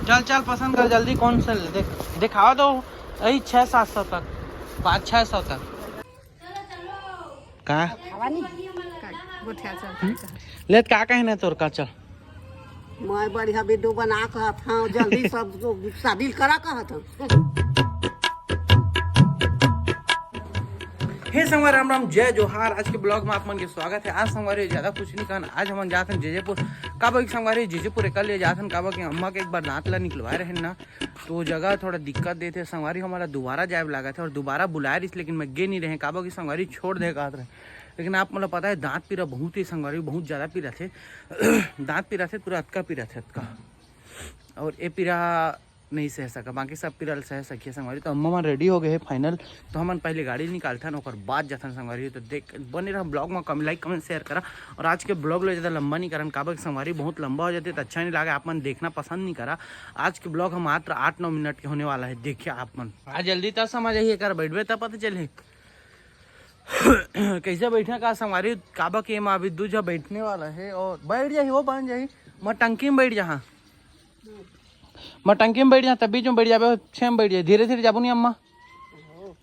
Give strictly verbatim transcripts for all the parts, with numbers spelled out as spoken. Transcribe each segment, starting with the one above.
चल चल, पसंद कर जल्दी, कौन सा ले? देख, दिखावा तो। यही छः सात सौ तक, पाँच छः सौ तक। का? हवा नहीं? का? गोठिया चल। हम्म? ले, का कहे ना तोर का? चल। मैं बढ़िया वीडियो बना कहत हूँ, जल्दी सब शादी करा कहत हूँ। हे संगवारी, राम राम, जय जोहार। आज के ब्लॉग में आप मन के स्वागत है। आज संगवारी ज़्यादा कुछ नहीं कहन, आज हमन जात हन जेजेपुर। काबर कि संगवारी जेजेपुर एकर लिए जात हन, काबर कि अम्मा के एक बार दांत ला निकलवाए रहे ना, तो वो जगह थोड़ा दिक्कत देते संगवारी, हमारा दोबारा जाए लागत है और दोबारा बुलाए रहिस, लेकिन मैं गे नहीं रहे, काबर कि संगवारी छोड़ दे कहत रहे। लेकिन आप मतलब पता है, दांत पीरा बहुत ही संगवारी, बहुत ज़्यादा पीरा थे। दांत पीरा थे, पूरा अतका पीरा थे, अतका। और ये पीरा नहीं सह सका, बाकी सब पीरा सह सकिया संगवारी। तो अम्मा मन रेडी हो गए हैं फाइनल, तो हमन पहले गाड़ी निकालथन, ओकर बाद जाथन संगवारी। तो देख, बने रहा ब्लॉग में, कम लाइक कमेंट शेयर करा। और आज के ब्लॉग ले ज़्यादा लंबा नहीं करन, काबर कि संगवारी बहुत लंबा हो जाते तो अच्छा नहीं लगे, आप मन देखना पसंद नहीं करा। आज के ब्लॉग हम मात्र आठ नौ मिनट के होने वाला है, देखिए आप मन। आज जल्दी तब समझ आही, एक बार बैठबे तब पता चले। कैसे बैठे का संगवारी, काबर के एमा अभी दू झा बैठने वाला है और बैठ जाही, वो बन जाही। मैं टंकी में बैठ जहाँ, मैं टंकी में बैठ जहाँ, तब बीच में बैठ जाबे, छः में बैठ जाही, धीरे धीरे जाबो नहीं अम्मा।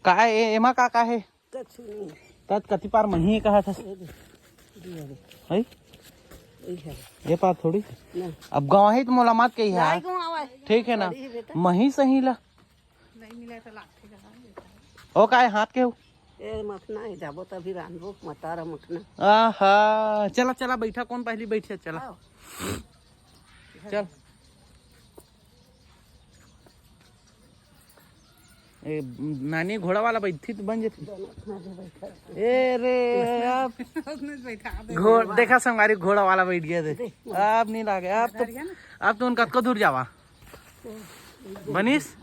का ए-, एमा का का है? कछु नहीं। तत कति पार मही कहा था। ये दे, ये दे। है? ये है। ये पार थोड़ी। ना। अब गाँव ही तो मोला मत कही है। नहीं गाँव आवे। ठीक है ना? बड़ी है बेटा। मही सही ला। नहीं मिला तो लाठी लगा देता है। ओ काय हाथ के हो? ए मखना ही जाबो तभी रांधबो, मतारा मखना। आहा, चला चला बैठा, कौन पहली बैठे, चला। आओ। चल। ए, नानी घोड़ा वाला बैठी तो बन जाती। ए रे, अब उसमें बैठा दे। घोड़ देखा संगवारी, घोड़ा वाला बैठ गया थे। अब नहीं लागे, अब तो, अब तो उनका कतको दूर जावा। बनिस?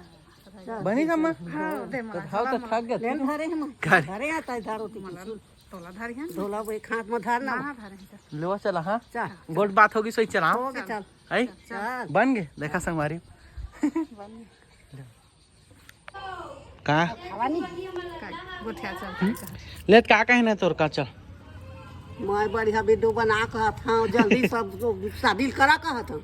बनिस अम्मा? हाँ, दे तो मला। हाव तो थक गया। लेन धरे हम। धरे आता है, धरो ती। तोला धरिहन। ढोला वो एक हाथ में धरना। हाँ, धरे हैं तो। लेवा चला, हाँ? चल। गोट बात होगी, सोई चला। हो गया, चल। है? चल। बन गए? देखा संगवारी। बन गए। का? हवा नहीं? का? गोठिया चल, हम्म? चल। लेत का कहे ना तोर का? चल। मैं बढ़िया वीडियो बना कहत हूँ, जल्दी सब शादी करा कहत हूँ।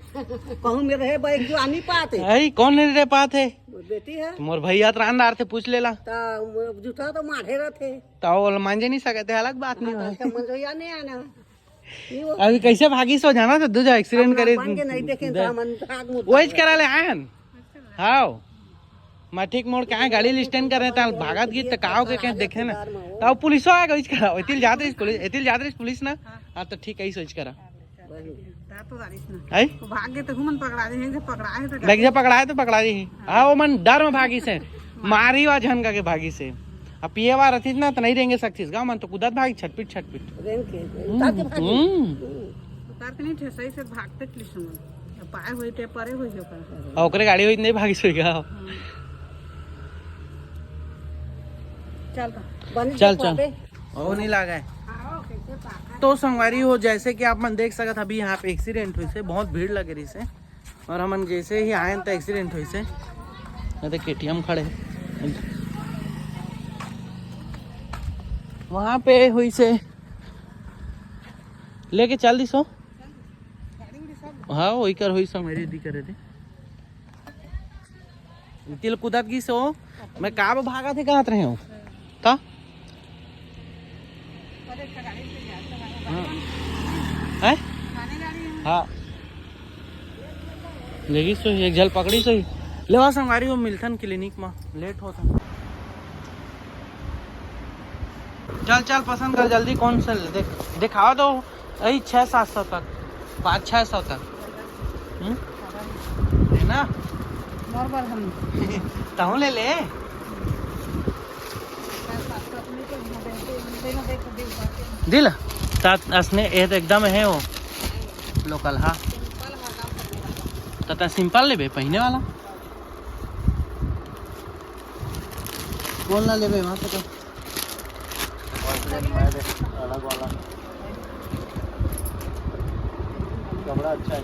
कहूँ में रहे बैग जो आनी पाते। आई, कौन नहीं रह पाते? मोर बेटी है। तो मोर भैया तो रांदार थे, पूछ लेला। तो जूता तो माढ़े रहते। तो वो मांजे नहीं सकते, अलग बात नहीं हाँ, है। तो मंजोया नहीं आना। नहीं वो अभी कैसे भागी सो जाना तो दूजा एक्सीडेंट हम करे। बन के नहीं देखे तो दे। हम भाग मुड़ वही पड़े। करा ले आए हन। हाँ, मैं ठीक मोड़ के आए, गाड़ी स्टैंड कर रहे थे, भागत गीत तो का हो गए कहीं देखे ना। तो पुलिसो आ गई करा, एतिल जात रही पुलिस, एतिल जात रही पुलिस ना। हाँ, तो ठीक है, सोच करा। दांत तो दारिस ना। है? तो भाग गए तो हुमन पकड़ा दे, जे पकड़ा है तो देख, जे पकड़ा है तो पकड़ा दी। हाँ, वो मन डर में भागी से, मारी वा झन का के भागी से। अब पिए वा रथिस ना, तो नहीं रहेंगे सकथिस गाँव मन, तो कुदत भागी छटपिट छटपिट। रेन के, हम्म, उतार के भागी। हम्म। हम्म। उतार के नहीं थे, सही से भागते चली सुमन। पाए हुई थे, परे हुई हो कर। और ओकरे गाड़ी हुई नहीं भागी सोई गा। हम्म। चल तो। बन चल, गया चल। पापे। ओ नहीं लागा है। तो संगवारी हो, जैसे कि आप मन देख सकत, अभी यहाँ पे एक्सीडेंट हुई से, बहुत भीड़ लगे रही से, और हमन जैसे ही आए तो एक्सीडेंट हुई से, ये देख केटीएम खड़े हैं। वहाँ पे हुई से लेके चल दी सो। हाँ, वही कर हुई संगवारी दी करे थे। तिल कुदत गिस हो, मैं का भागत हे कहत रहे हो। त? हाँ। हैं? हाँ। लेकिन सो एक झल पकड़ी सही। लेवा संगवारी हो, मिलथन क्लिनिक में, लेट होता। चल चल, पसंद कर जल्दी, कौन सा ले? देख, दिखावा तो। यही छः सात सौ तक, पाँच छः सौ तक। हम्म? है ना? मोर बर हम। तहूँ ले ले। दिल? तात असने, ये तो एकदम है वो। लोकल, हाँ। त, त सिंपल लेबे, पहिने वाला। कौन ला लेबे, वहाँ पे तो। अलग वाला। कपड़ा अच्छा है।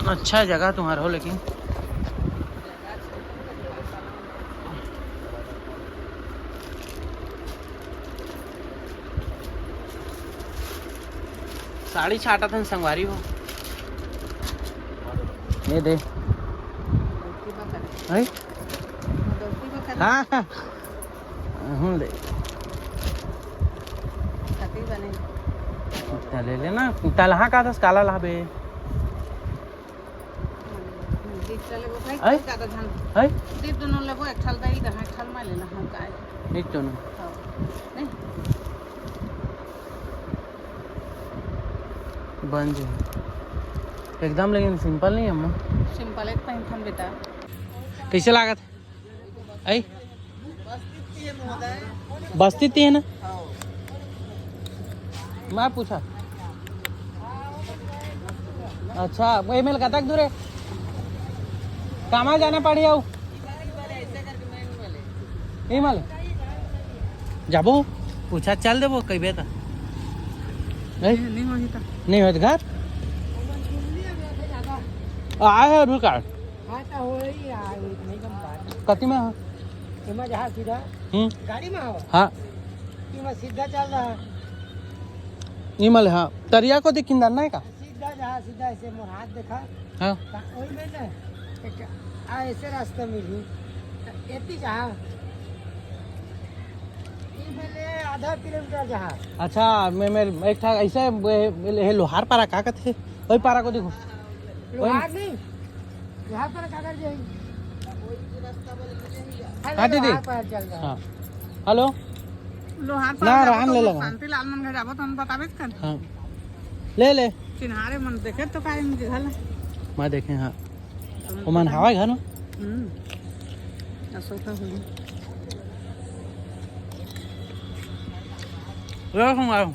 अच्छा है जगह तुम्हारा हो, लेकिन साड़ी छाटा था संगवारी हो। ये दे। दोस्ती बा करे। हैं? दोस्ती बा करे। हाँ, हाँ। हम्म, दे। कति बने। त ले लेना। तलहा का दस काला लाबे। दीप ला लेबो भाई, हैं? ज्यादा झन। हैं? दीप दोनों लेबो, एक ठल दई दहा, एक ठल मैं लेना, हम काय। दीप दोनों। हाँ। नहीं? बन जी। एकदम लेकिन simple नहीं है अम्मा। Simple एक पहिनथन बेटा। कैसे लागत? आई? बस्ती ती है ना? मैं पूछा। अच्छा, वो ईमेल कतक दूर है? कामा जाना पड़ी आऊ। ईमेल। जाबो, पूछा चल देबो, कहिबे त। नहीं, नहीं होही त। नहीं होत घर? आए है अभी कार। हाँ, तो हो ही, आ, नहीं कम बात। कति में हो? एमा जहाँ सीधा हम्म। गाड़ी में हो? हाँ। एमा सीधा चल रहा। इमल, हाँ। तरिया को दिखिंदा नहीं का? सीधा जहाँ सीधा ऐसे मोर हाथ देखा। हाँ। त ओही में ना, एक, आ, ऐसे रास्ता मिली। त एती जहाँ, ई में ले आधा किलोमीटर जहाँ। अच्छा, मैं, मैं एक ठा ऐसे, ए, ए, लोहार पारा का कथे? वही पारा को देखो। लोहार नहीं, लोहार पारा का कर जाएगी? हाँ, दीदी। लोहार पारा चल रहा है। हाँ। हेलो। लोहार ना, पारा जाबो राम तो ले वो लगा। शांतिलाल मन घर जाबो तो हम बताबे कर। हाँ। ले ले। चिन्हारे मन देखे तो काहे मुझे घर। मैं देखे, हाँ। ओमन हावय घर में? हम्म। अशोका होही। लो, हम आयो।